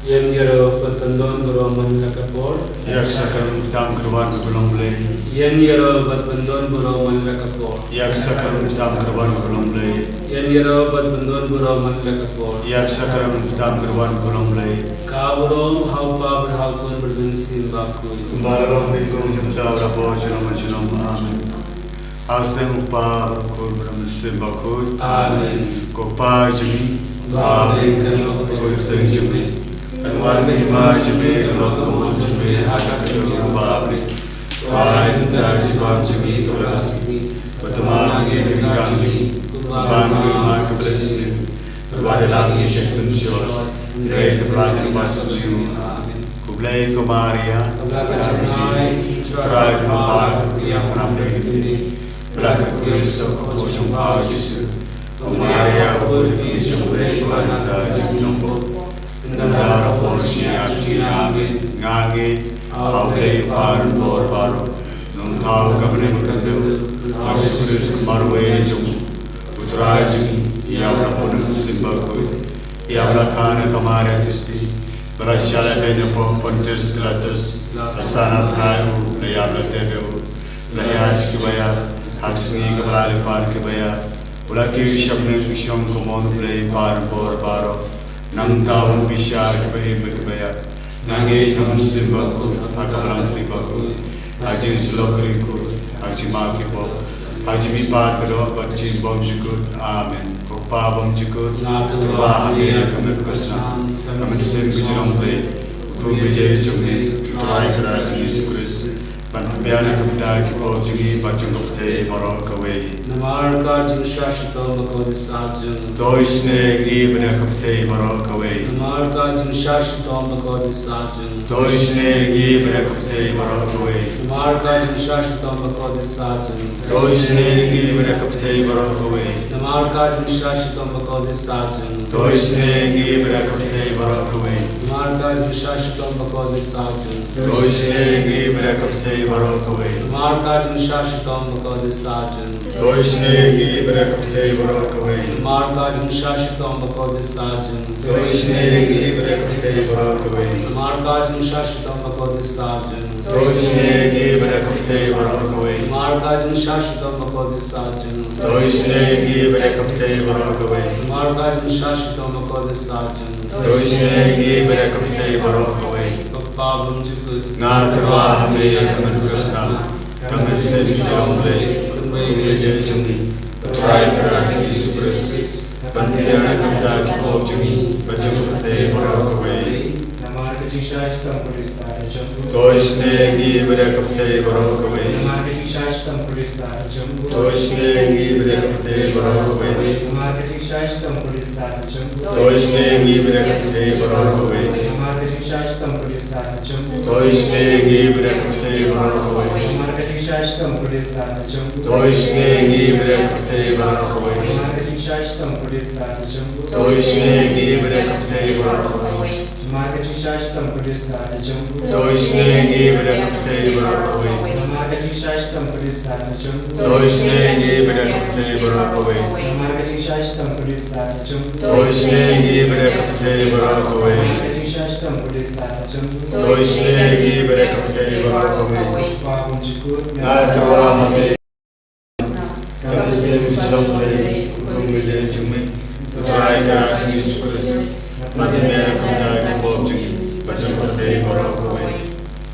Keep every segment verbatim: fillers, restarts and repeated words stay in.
Ïa ngi ïaroh bad ban don burom man la ka por. Ïa ka sakramen kyrpang kyrwan ka burom Blei. Ïa ngi ïaroh bad ban don burom man la ka por. Ïa ka sakramen kyrpang kyrwan ka burom Blei. Ïa ngi ïaroh bad ban don burom man la ka por. Ïa ka sakramen kyrpang kyrwan ka burom Blei. Ka burom ha u Kpa bad ha u Khun bad ha u Mynsiem Bakhuid. Kumba la long ha kaba mynta, ha kaba bud, junom junom. Amen. Ha u seng u Kpa bad u Khun bad ha u Mynsiem Bakhuid. Amen. Ko Kpa jong ngi, uba ha bneng, khuid ka kyrteng jong me. Kan wan ka hima jong me, kan long ka mon jong me ha ka jong ngi kumba ha bneng. To ai mynta ka jingbam jong ngi kaba la ka sngi. Bad to map ïa ngi ki ryngkang jong ngi, kumba ngi map ïa kiba leh sniew. Bad wat ïalam ngi sha ka jingpynshoi, hynrei to pyllait ngi na ka bymjukut. Amen. Khublei ko Maria, ka la ka jong ngi, U Trai u don bad phi, ïa phi ha bneng. Ba la kyrkhu ïa u soh ka kpoh jong pha u Jisu. Ko Maria, ka bor ka ïing jong U Blei, pynban to ïa ngi ki nongpop, ynda la ka por jong ngi ka jingïap. Amen. Nga ngeit ha U Blei u Kpa donbor baroh, Nongthaw ka bneng bad ka khyndew, ha U Jisu Khrist u marwei jong U, U Trai jong ngi, ïa uba la pun ha u Mynsiem Bakhuid, ïa uba la kha na ka Maria Theisotti, ba la shah lehbeiñ ha u Pontius Pilatus, la sah na tnga, la ïap, la tep, la ïaid sha kiba ïap, ha ka sngi kaba laiphew ar na kiba ïap, u la kiew sha bneng, u shong ha ka mon U Blei u Kpa donbor baroh. Nangta un bishar ïa kiba im bad kiba ïap. Nga ngeit ha u Mynsiem Bakhuid, ha ka Balang Katolik bakhuid, ha ka jingïasyllok bakhuid, ha ka jingmap ki pop, ha ka jingmihpat badoh bad ka jingbymjukut. Amen. Ko Kpa bymjukut, nga tyrwa ha me ïa ka met ka snam, ka mynsiem ka jong U Blei, u Khun baieit jong me, U Trai Kynrad jong ngi U Jisu Khrist, ban pynbiang na ka bynta ki pop jong ngi bad jong ka pyrthei baroh kawei. Namar ka jingshah shitom bad ka hudisan jong U. To isynei ïa ngi bad ïa ka pyrthei baroh kawei. Namar ka jingshah shitom bad ka hudisan jong U. To isynei ïa ngi bad ïa ka pyrthei baroh kawei. Namar ka jingshah shitom bad ka hudisan jong U. To isynei ïa ngi bad ïa ka pyrthei baroh kawei. Namar ka jingshah shitom bad ka hudisan jong U. To isynei ïa ngi bad ïa ka pyrthei baroh kawei. Namar ka jingshah shitom bad ka hudisan jong U. To isynei ïa ngi bad ïa ka pyrthei baroh kawei. Namar ka jingshah shitom bad ka hudisan jong U. To isynei ïa ngi bad ïa ka pyrthei baroh kawei. Namar ka jingshah shitom bad ka hudisan jong U. To isynei ïa ngi bad ïa ka pyrthei baroh kawei. Namar ka jingshah shitom bad ka hudisan jong U. To isynei ïa ngi bad ïa ka pyrthei baroh kawei. Namar ka jingshah shitom bad ka hudisan jong U. To isynei ïa ngi bad ïa ka pyrthei baroh kawei. Namar ka jingshah shitom bad ka hudisan jong U. To isynei ïa ngi bad ïa ka pyrthei baroh kawei. Ko Kpa bymjukut, nga tyrwa ha me ïa ka met ka snam, ka mynsiem ka jong U Blei, U Khun baieit jong ngi, U Trai Kynrad jong ngi U Jisu Khrist, ban pynbiang na ka bynta ki pop jong ngi bad jong ka pyrthei baroh kawei. Namar ka jingshah shitom ka hudisan jong U. To isynei ïa ngi bad ïa ka pyrthei baroh kawei. Namar ka jingshah shitom ka hudisan jong U. To isynei ïa ngi bad ïa ka pyrthei baroh kawei. Namar ka jingshah shitom ka hudisan jong U. To isynei ïa ngi bad ïa ka pyrthei baroh kawei. Namar ka jingshah shitom ka hudisan jong U. To isynei ïa ngi bad ïa ka pyrthei baroh kawei. Namar ka jingshah shitom ka hudisan jong U. To isynei ïa ngi bad ïa ka pyrthei baroh kawei. Namar ka jingshah shitom ka hudisan jong U. To isynei ïa ngi bad ïa ka pyrthei baroh kawei. Namar ka jingshah shitom ka hudisan jong U. To isynei ïa ngi bad ïa ka pyrthei baroh kawei. Namar ka jingshah shitom ka hudisan jong U. To isynei ïa ngi bad ïa ka pyrthei baroh kawei. Namar ka jingshah shitom ka hudisan jong U. To isynei ïa ngi bad ïa ka pyrthei baroh kawei. Namar ka jingshah shitom ka hudisan jong U. To isynei ïa ngi bad ïa ka pyrthei baroh kawei. Ko Kpa bymjukut, nga tyrwa ha me. Ka mynsiem ka jong U Blei, U Khun baieit jong me, U Trai Kynrad jong ngi U Jisu Khrist, ban pynbiang na ka bynta ki pop jong ngi bad jong ka pyrthei baroh kawei.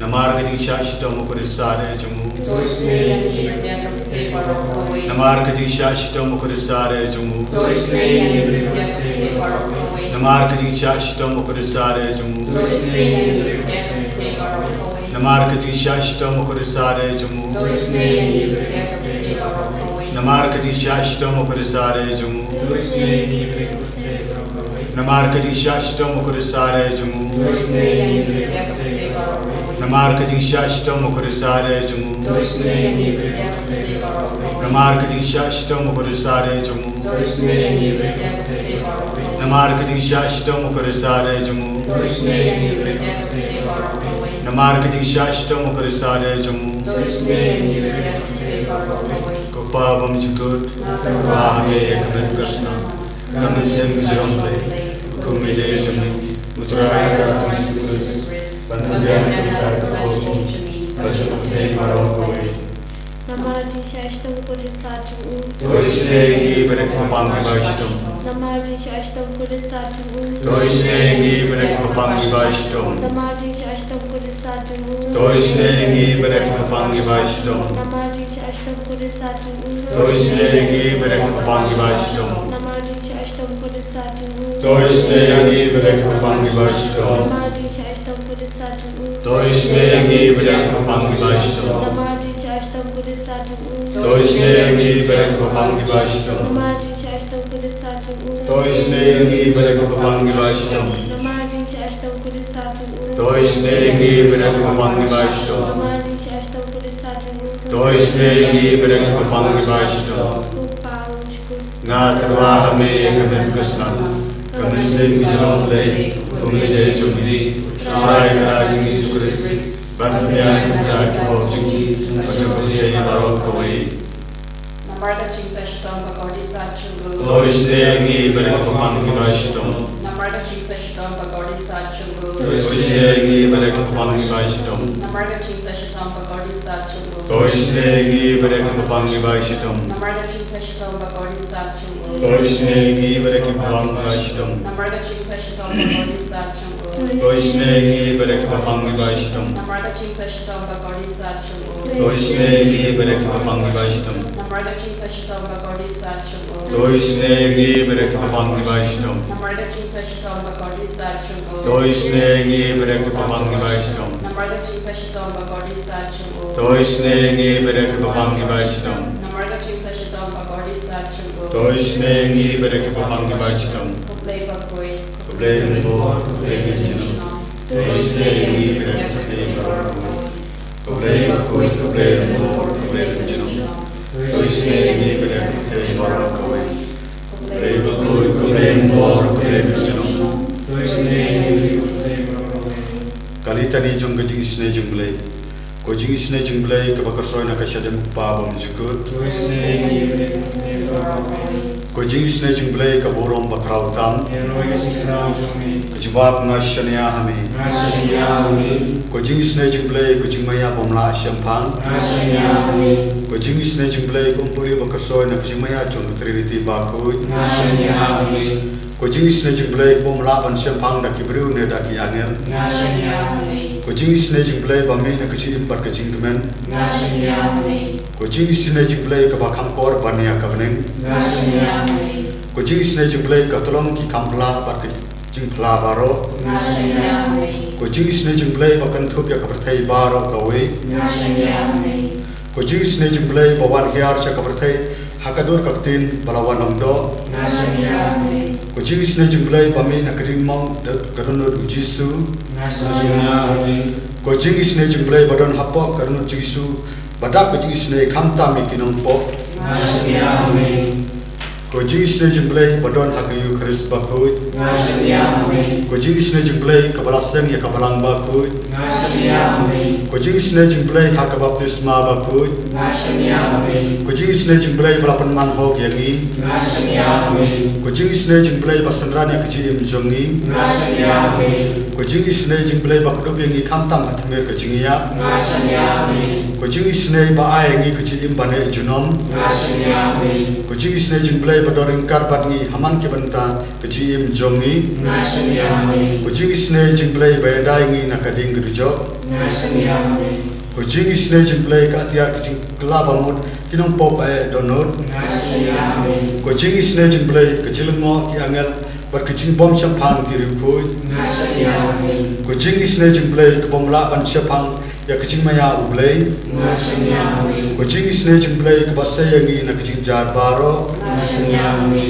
Namar ka jingshah shitom ka hudisan jong U. To isynei ïa ngi bad ïa ka pyrthei baroh kawei. Namar ka jingshah shitom ka hudisan jong U. To isynei ïa ngi bad ïa ka pyrthei baroh kawei. Namar ka jingshah shitom ka hudisan jong U. To isynei ïa ngi bad ïa ka pyrthei baroh kawei. Namar ka jingshah shitom ka hudisan jong U. To isynei ïa ngi bad ïa ka pyrthei baroh kawei. Namar ka jingshah shitom ka hudisan jong U. To isynei ïa ngi bad ïa ka pyrthei baroh kawei. Namar ka jingshah shitom ka hudisan jong U. To isynei ïa ngi bad ïa ka pyrthei baroh kawei. Namar ka jingshah shitom ka hudisan jong U. To isynei ïa ngi bad ïa ka pyrthei baroh kawei. Namar ka jingshah shitom ka hudisan jong U. To isynei ïa ngi bad ïa ka pyrthei baroh kawei. Namar ka jingshah shitom ka hudisan jong U. To isynei ïa ngi bad ïa ka pyrthei baroh kawei. Namar ka jingshah shitom ka hudisan jong U. To isynei ïa ngi bad ïa ka pyrthei baroh kawei. Ko Kpa bymjukut, nga tyrwa ha me ïa ka met ka snam, ka mynsiem ka jong U Blei, U Khun baieit jong ngi, U Trai ka Jisu Khrist, ban pynbiang ïa kita ki khun jong me, bad jong ka pyrthei baroh kawei. Namar ka jingshisha shitom kordit sat jong u. To ïasnoh ïa ngi bad ïa ki kyrpang kiba shitom. Namar ka jingshisha shitom kordit sat jong u. To ïasnoh ïa ngi bad ïa ki kyrpang kiba shitom. Namar ka jingshisha shitom kordit sat jong u. To ïasnoh ïa ngi bad ïa ki kyrpang kiba shitom. Namar ka jingshisha shitom kordit sat jong u. To ïasnoh ïa ngi bad ïa ki kyrpang kiba shitom. Namar ka jingshisha shitom kordit sat jong u. To ïasnoh ïa ngi bad ïa ki kyrpang kiba shitom. Namar ka jingshisha shitom kordit sat jong u. To ïasnoh ïa ngi bad ïa ki kyrpang kiba shitom. Namar ka jingshisha shitom kordit sat jong u. To ïasnoh ïa ngi bad ïa ki kyrpang kiba shitom. Namar ka jingshisha shitom kordit sat jong u. To ïasnoh ïa ngi bad ïa ki kyrpang kiba shitom. Namar ka jingshisha shitom kordit sat jong u. To ïasnoh ïa ngi bad ïa ki kyrpang kiba shitom. Namar ka jingshisha shitom kordit sat jong u. To ïasnoh ïa ngi bad ïa ki kyrpang kiba shitom. Ko Pa, u shukor. Nga tyrwa ha me ïa ka met ka snam, ka mynsiem ka jong U Blei, U Mynnai jong ngi, U Trai ka Jisu Khrist, ban pynbiang ïa kita ki khun jong me, bad jong ka pyrthei baroh kawei. Namar ka jingshisha shitom ba kordit sat jong u. To ïasnoh ïa ngi bad ïa ki kyrpang kiba shitom. Namar ka jingshisha shitom ba kordit sat jong u. To ïasnoh ïa ngi bad ïa ki kyrpang kiba shitom. Namar ka jingshisha shitom ba kordit sat jong u. To ïasnoh ïa ngi bad ïa ki kyrpang kiba shitom. Namar ka jingshisha shitom ba kordit sat jong u. To ïasnoh ïa ngi bad ïa ki kyrpang kiba shitom. Namar ka jingshisha shitom ba kordit sat jong u. To ïasnoh ïa ngi bad ïa ki kyrpang kiba shitom. Namar ka jingshisha shitom ba kordit sat jong u. To ïasnoh ïa ngi bad ïa ki kyrpang kiba shitom. Namar ka jingshisha shitom ba kordit sat jong u. To ïasnoh ïa ngi bad ïa ki kyrpang kiba shitom. Namar ka jingshisha shitom ba kordit sat jong u. To ïasnoh ïa ngi bad ïa ki kyrpang kiba shitom. Namar ka jingshisha shitom ba kordit sat jong u. To ïasnoh ïa ngi bad ïa ki kyrpang kiba shitom. Namar ka jingshisha shitom ba kordit sat jong u. To ïasnoh ïa ngi bad ïa ki kyrpang kiba shitom. Ko Blei bakhuid. Ko Blei lyngkor, ko Blei kynjynong. To ïasnoh ïa ngi bad ïa ka pyrthei baroh kawei. Ko Blei bakhuid, ko Blei lyngkor, ko Blei kynjynong. To ïasnoh ïa ngi bad ïa ka pyrthei baroh kawei. Ko Blei bakhuid, ko Blei lyngkor, ko Blei kynjynong. To ïasnoh ïa ngi bad ïa ka pyrthei baroh kawei. Ka litani jong ka jingisynei jong U Blei. Ko jingisynei jong U Blei kaba kyrsoi na ka shadem U Kpa bymjukut. To ïasnoh ïa ngi bad ïa ka pyrthei baroh kawei. Ko jingisynei jong U Blei ka burom bakhraw tam. Ïaroh ïa ka jingkhraw jong me. Ka jubab, nga shaniah ha me. Nga shaniah ha me. Ko jingisynei jong U Blei, ko jingmaïa bym lah shemphang. Nga shaniah ha me. Ko jingisynei jong U Blei ka umphniang ba kyrsoi na ka jingmaïa jong ka Trinity bakhuid. Nga shaniah ha me. Ko jingisynei jong U Blei kaba ym lah ban shemphang da ki briew ne da ki angel. Nga shaniah ha me. Ko jingisynei jong U Blei ba mih na ka jingim bad ka jingkmen. Nga shaniah ha me. Ko jingisynei jong U Blei kaba kham kor ban ïa ka bneng. Nga shaniah ha me. Ko jingisynei jong U Blei ka tyllong ki kham pla bad ka jingpla baroh. Nga shaniah ha me. Ko jingisynei jong U Blei ba kynthup ïa ka pyrthei baroh kawei. Nga shaniah ha me. Ko jingisynei jong U Blei ba wan hiar sha ka pyrthei ha ka dur ka ktien ba la wan long doh. Nga shaniah ha me. Ko jingisynei jong U Blei ba mih na ka diengmong da ka dohnud U Jisu. Nga shaniah ha me. Ko jingisynei jong U Blei ba don hapoh ka dohnud jong U Jisu, ba dap ka jingisynei khamtam ïa ki nongpop. Nga shaniah ha me. Ko jingisynei jong U Blei ba don ha ka Eukharist bakhuid. Nga shaniah ha me. Ko jingisynei jong U Blei kaba la seng ïa ka Balang bakhuid. Nga shaniah ha me. Ko jingisynei jong U Blei ha ka baptisma bakhuid. Nga shaniah ha me. Ko jingisynei jong U Blei ba la pynman hok ïa ngi. Nga shaniah ha me. Ko jingisynei jong U Blei ba synran ïa ka jingim jong ngi. Nga shaniah ha me. Ko jingisynei jong U Blei ba kdup ïa ngi khamtam ha tmier ka jingïap. Nga shaniah ha me. Ko jingisynei ba ai ïa ngi ka jingim ban ïeit junom. Nga shaniah ha me. Ko jingisynei jong U Blei ba don ryngkat bad ngi ha man ki bynta ka jingim jong ngi. Nga shaniah ha me. Ko jingisynei jong U Blei ba ïada ïa ngi na ka ding ka dujok. Nga shaniah ha me. Ko jingisynei jong U Blei ka atiar ka jingkylla bamut ki nongpop ba eh dohnud. Nga shaniah ha me. Ko jingisynei jong U Blei ka jinglyngngoh ki angel bad ka jingbymshemphang ki riewkhuid. Nga shaniah ha me. Ko jingisynei jong U Blei ka bym lah ban shemphang ïa ka jingmaïa U Blei. Nga shaniah ha me. Ko jingisynei jong U Blei kaba sei ïa ngi na ka jingjar baroh. Nga shaniah ha me.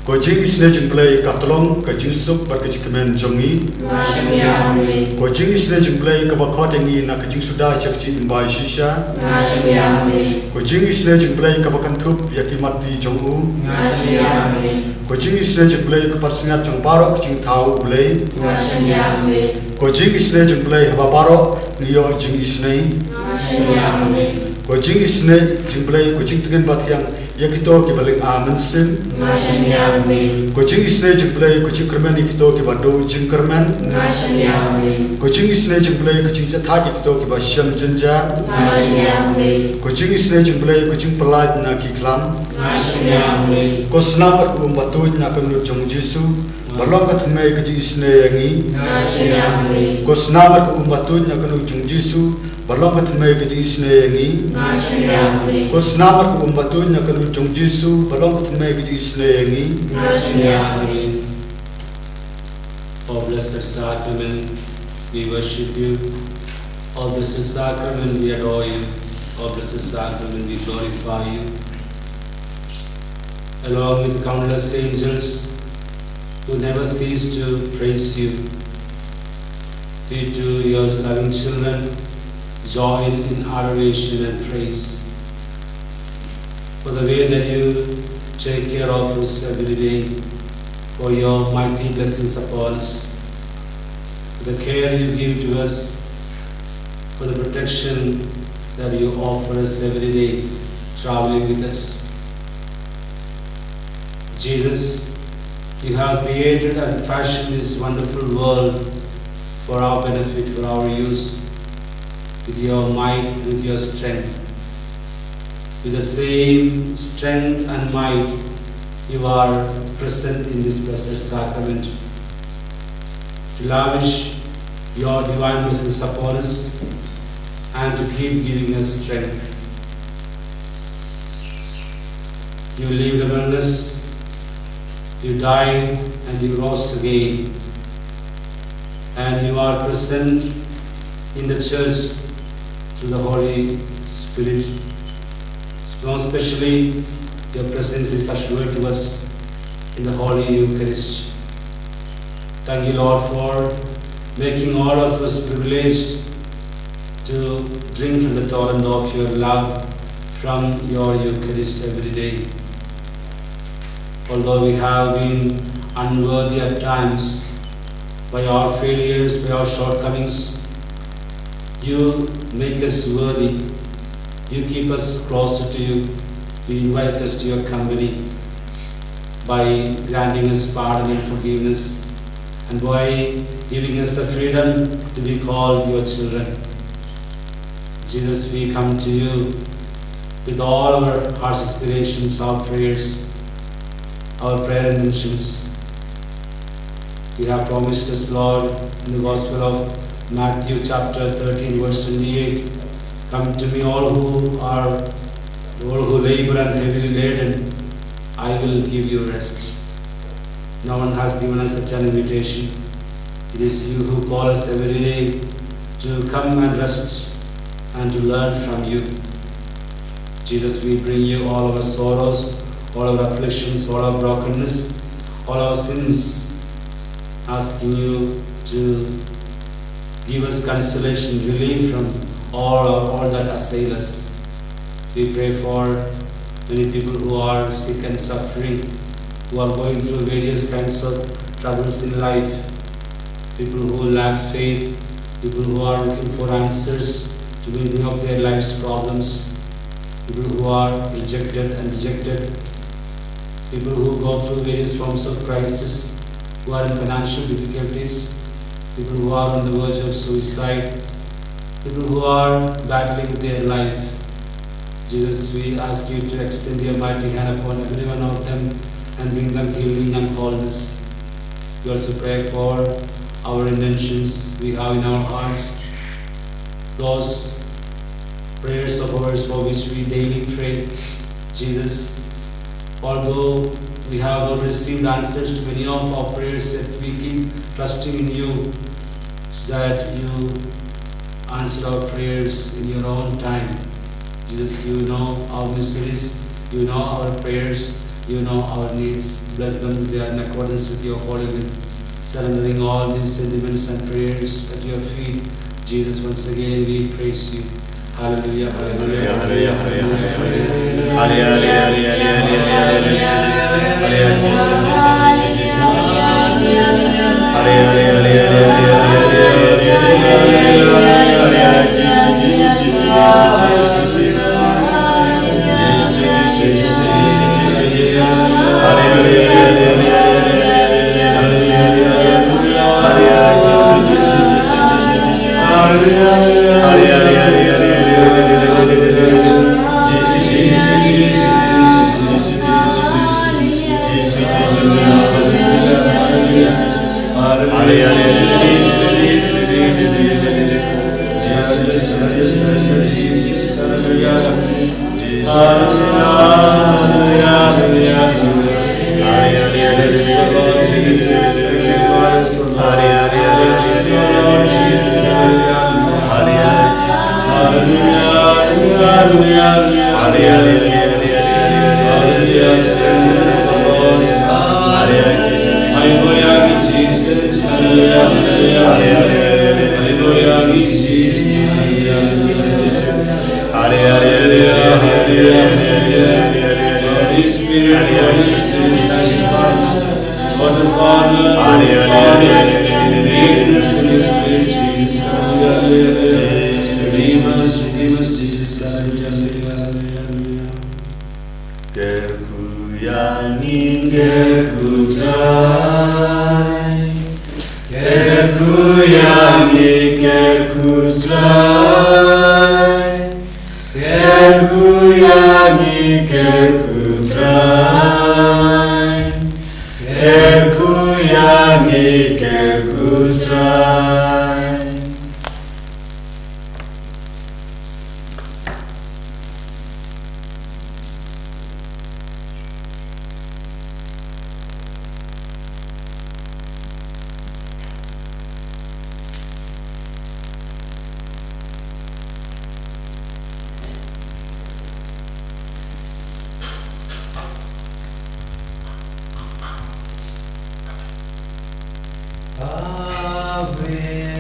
Ko jingisynei jong U Blei ka tyllong ka jingsuk bad ka jingkmen jong ngi. Nga shaniah ha me. Ko jingisynei jong U Blei kaba khot ïa ngi na ka jingsuda sha ka jingim ba shisha. Nga shaniah ha me. Ko jingisynei jong U Blei kaba kynthup ïa ki mat ti jong u. Nga shaniah ha me. Ko jingisynei jong U Blei ka parsngiat jong baroh ka jingthaw U Blei. Nga shaniah ha me. Ko jingisynei jong U Blei haba baroh ngi ïoh jingisynei. Nga shaniah ha me. Ko jingisynei jong U Blei, ko jingtngen bathiang Ïa kito kiba lyngba mynsiem. Nga shaniah me. Ko jingisynei jong U Blei, ko jingkyrmen ïa kito kiba duh jingkyrmen. Nga shaniah me. Ko jingisynei jong U Blei, ko jingjahthait ïa kito kiba shem jynjar. Nga shaniah me. Ko jingisynei jong U Blei, ko jingpyllait na ki khlam. Nga shaniah me. Ko snam bad ka um batuid na ka nud jong U Jisu, ba long ka thymmei ka jingisynei ïa ngi. Nga shaniah me. Ko snam bad ka um batuid na ka nud jong U Jisu, ba long ka thymmei ka jingisynei ïa ngi. Nga shaniah me. Ko snam bad ka um batuid na ka nud jong U Jisu, ba long ka thymmei ka jingisynei ïa ngi. Nga shaniah me. Oh, blessed sacrament, we worship you. Oh, blessed sacrament, we adore you. Oh, blessed sacrament, we glorify you. Along with countless angels who never cease to praise you, we too, your loving children, join in adoration and praise for the way that you take care of us every day, for your mighty blessings upon us, for the care you give to us, for the protection that you offer us every day, traveling with us. Jesus, you have created and fashioned this wonderful world for our benefit, for our use, with your might, with your strength. With the same strength and might, you are present in this blessed sacrament to lavish your divine blessings upon us and to keep giving us strength. You lived among us, you died, and you rose again. And you are present in the church through the Holy Spirit. Most especially, your presence is assured to us in the Holy Eucharist. Thank you, Lord, for making all of us privileged to drink from the torrent of your love from your Eucharist every day. Although we have been unworthy at times by our failures, by our shortcomings, you make us worthy. You keep us closer to you. You invite us to your company by granting us pardon and forgiveness, and by giving us the freedom to be called your children. Jesus, we come to you with all our heart's aspirations, our prayers, our prayer intentions. You have promised us, Lord, in the Gospel of Matthew, chapter thirteen, verse twenty-eight, "Come to me, all who are, all who labor and heavily laden, I will give you rest." No one has given us such an invitation. It is you who call us every day to come and rest and to learn from you. Jesus, we bring you all our sorrows, all our afflictions, all our brokenness, all our sins, asking you to give us consolation, relief from all, all that assail us. We pray for many people who are sick and suffering, who are going through various kinds of troubles in life, people who lack faith, people who are looking for answers to many of their life's problems, people who are rejected and dejected, people who go through various forms of crisis, who are in financial difficulties, people who are on the verge of suicide, people who are battling with their life. Jesus, we ask you to extend your mighty hand upon every one of them and bring them healing and wholeness. We also pray for our intentions we have in our hearts, those prayers of ours for which we daily pray. Jesus, although we have not received answers to many of our prayers, yet we keep trusting in you so that you answer our prayers in your own time. Jesus, you know our miseries, you know our prayers, you know our needs. Bless them, they are in accordance with your holy will. Surrendering all these sentiments and prayers at your feet, Jesus, once again we praise you. Hallelujah, hallelujah, hallelujah, hallelujah, hallelujah. Holy Spirit, Holy Spirit, sanctify us. God the Father, the Father, the Son, the Spirit, Jesus, hallelujah. Redeem us, redeem us, Jesus, hallelujah, hallelujah, hallelujah. Kyrkhu ïa ngi, kyrkhu Trai. Kyrkhu ïa ngi, kyrkhu Trai. Kyrkhu ïa ngi, kyrkhu Trai. Kyrkhu ïa ngi, kyrkhu Trai. Ave